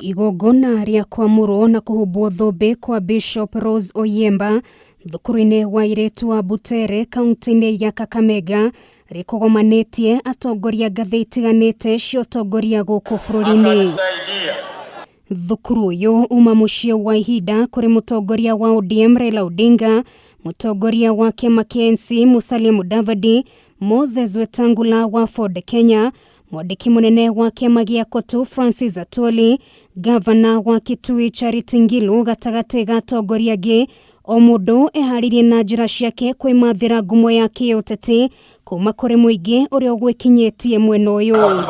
Igongona rĩa kwamũrwo na kũhumbwo thũmbĩ kwa Bishop Rose Oyemba thukuru-inĩ wa airĩtu wa Butere kaunti-inĩ ya Kakamega rĩkũgomanĩtie atongoria ngathĩ itiganĩte cia ũtongoria gũkũ bũrũri-inĩ. Thukuru ũyũ uma mũciĩ wa ihinda kũrĩ mũtongoria wa ODM Raila Odinga, mũtongoria wa kĩama kĩa ANC Musalia Mudavadi, Moses Wetangula wa Ford Kenya, mwandĩki mũnene wa kĩama gĩa Kotu Francis Atwoli, gavana wa Kitui Charity Ngilu gatagatĩ ga atongoria angĩ. O mũndũ eharĩirie na njĩra ciake kwĩmathĩra ngumo ya kĩũteti kuma kũrĩ mũingĩ ũrĩa ũgwĩkinyĩtie mwena ũyũ.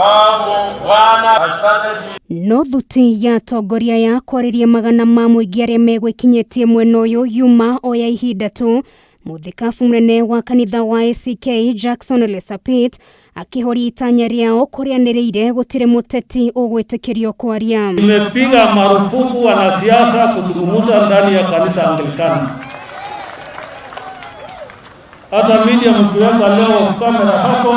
No thuti ya atongoria ya kwarĩria magana ma mũingĩ arĩa megwĩkinyĩtie mwena ũyũ yuma o ya ihinda tu. Mũthikabu mũnene wa kanitha wa ACK Jackson Lesapit akĩhoria itanya rĩao kũrĩanĩrĩire gũtirĩ mũteti ũgwĩtĩkĩrio kwaria. Tumepiga marufuku wanasiasa kuzungumza ndani ya kanisa Anglikana. Hata media mkiweka leo kamera hapo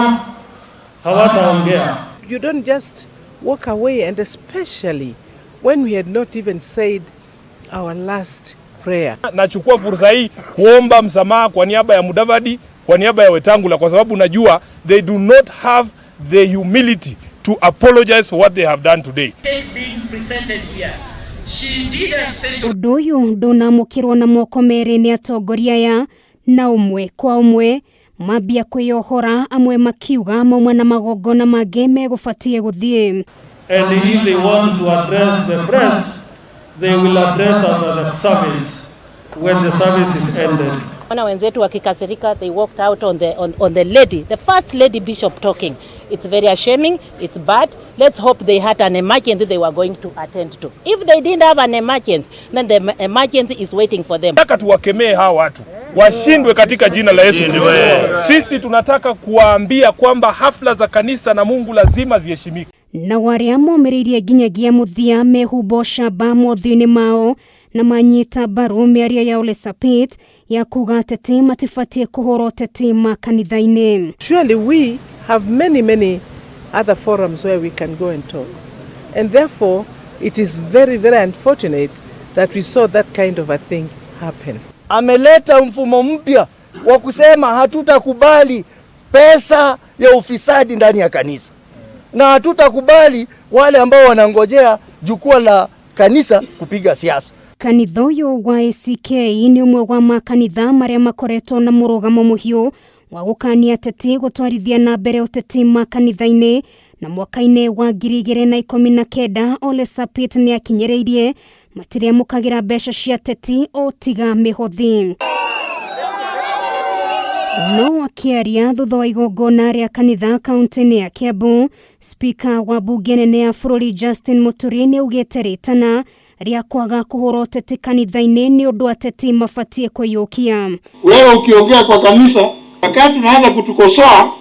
hawataongea. You don't just walk away, and especially when we had not even said our last prayer. Nachukua fursa hii kuomba msamaha kwa niaba ya Mudavadi, kwa niaba ya Wetangula, kwa sababu najua they do not have the humility to apologize for what they have done today. Ũndũ ũyũ ndũnamũkĩrwo na moko merĩ nĩ atongoria aya, na ũmwe kwa ũmwe mambia kwĩyohora, amwe makiuga mauma na magongona mangĩ megũbatiĩ gũthiĩ. And if they want to address the press, they will address after the service when the service is ended. Wana wenzetu wakikasirika, they walked out on the lady, the first lady bishop talking. It's very ashaming, it's bad. Let's hope they had an emergency they were going to attend to. If they didn't have an emergency, then the emergency is waiting for them. Nataka tuwakemee hawa watu washindwe katika jina la Yesu Kristo. Sisi tunataka kuwaambia kwamba hafla za kanisa na Mungu lazima ziheshimike. Na arĩa momĩrĩirie nginyagia mũthia mehumba ũcamba mothiũ-inĩ mao na manyita mbaru mĩario ya Ole Sapit ya kuga ateti matibatiĩ kũhũra ũteti makanitha-inĩ. Surely we have many, many other forums where we can go and talk. And therefore, it is very, very unfortunate that we saw that kind of a thing happen. Ameleta mfumo mpya wa kusema hatutakubali pesa ya ufisadi ndani ya kanisa na hatutakubali wale ambao wanangojea jukwaa la kanisa kupiga siasa. Kanitha ũyũ wa ACK nĩ ũmwe wa makanitha marĩa makoretwo na mũrũgamo mũhiũ wa gũkania ateti gũtwarithia na mbere ũteti makanitha-inĩ, na mwaka-inĩ wa 2019 Ole Sapit nĩ akinyĩrĩirie matirĩamũkagĩra mbeca cia ateti o tiga mĩhothi. No akĩaria thutha wa igongona rĩa kanitha kaunti-inĩ ya Kiambu, spika wa bunge nene ya bũrũri Justin Muturi nĩ augĩte rĩtana rĩa kwaga kũhũra ũteti kanitha-inĩ nĩ ũndũ ateti mabatiĩ kwĩyũkia. Wewe ukiongea kwa kanisa, wakati unaanza kutukosoa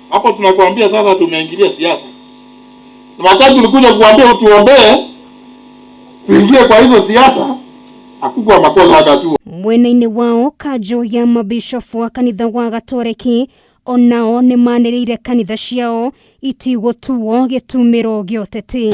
hapo, tunakuambia sasa tumeingilia siasa. Na wakati tulikuja kuambia utuombee tuingie kwa hizo siasa, hakukuwa makosa wakati huo. Mwena-inĩ wao kanjũ ya mabishofu wa kanitha wa Gatoreki onao nĩ manĩrĩire kanitha ciao itigũtuo gĩtumĩro gĩa ũteti.